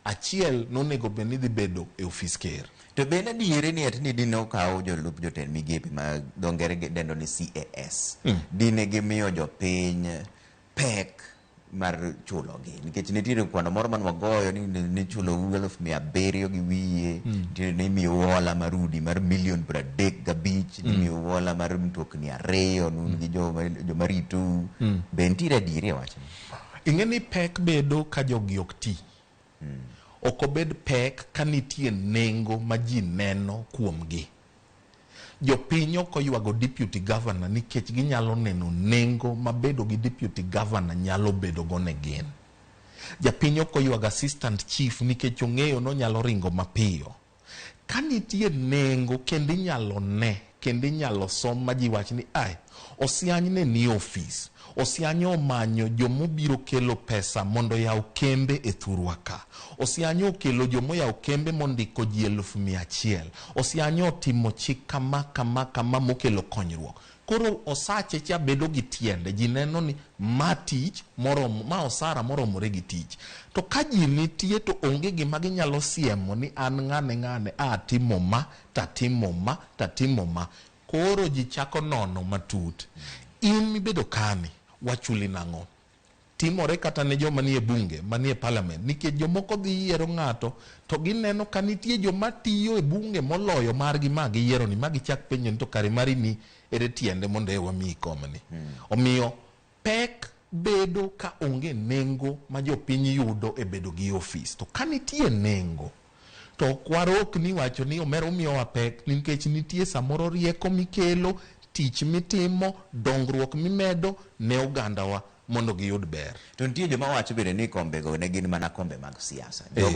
Achiel nonego bed ni dhi bedo e ofis ker. To be en adieri ni ati ni dine okaw jolup jotend migepe ma dho ngere dendo ni CAS, dine gimiyo jopiny pek mar chulogi? Nikech nitiere kwano moro mane wagoyo ni nichulou 700,000 gi wiye, nitiere ni imiyou hola mar udi mar milion 35, nimiyou hola mar mtokni 2, un gi joma ritou. Be nitiere adieri e wachni? Ing'e ni pek bedo ka jogi ok ti. Ok obed pek ka nitie nengo ma ji neno kuomgi. Jopiny ok oywago deputy governor nikech ginyalo neno nengo ma bedo gi deputy governor nyalo bedo go ne gin. Japiny ok oywago assistant chief nikech ong'eyo nonyalo ringo mapiyo. Ka nitie nengo kendo inyalo ne kendo inyalo som ma ji wach ni ai Osiany ne nie ofis. Osiany omanyo jomobiro kelo pesa mondo oyaw kembe e thurwa ka. Osiany okelo jomoyawo kembe mondiko ji 100,000. Osiany otimo chik kama kama kama mokelo konyruok. Koro osache cha bedo gi tiende. Ji neno ni ma tich moromo, ma osara moromore gi tich. To ka ji nitie to onge gima ginyalo siemo ni an ng'ane ng'ane a timo ma, tatimo ma, tatimo ma. Koro ji chako nono matut. In mibedo kani, wachuli nang'o? Timore kata ne joma nie bunge, manie parliament, nikech jomoko dhi yiero ng'ato to gineno ka nitie joma tiyo e bunge moloyo margi ma giyiero ni, ma gichak penjo ni to kare mari ni ere tiende mondo e wamiyi komni. Omiyo pek bedo ka onge nengo ma jopiny yudo e bedo gi ofis. To ka nitie nengo, to ok warokni wacho ni omera umiyowa pek, nikech nitie samoro rieko mikelo, tich mitimo, dongruok mimedo ne ogandawa mondo giyud ber. To nitie joma wacho bende ni kombego ne gin mana kombe mag siasa.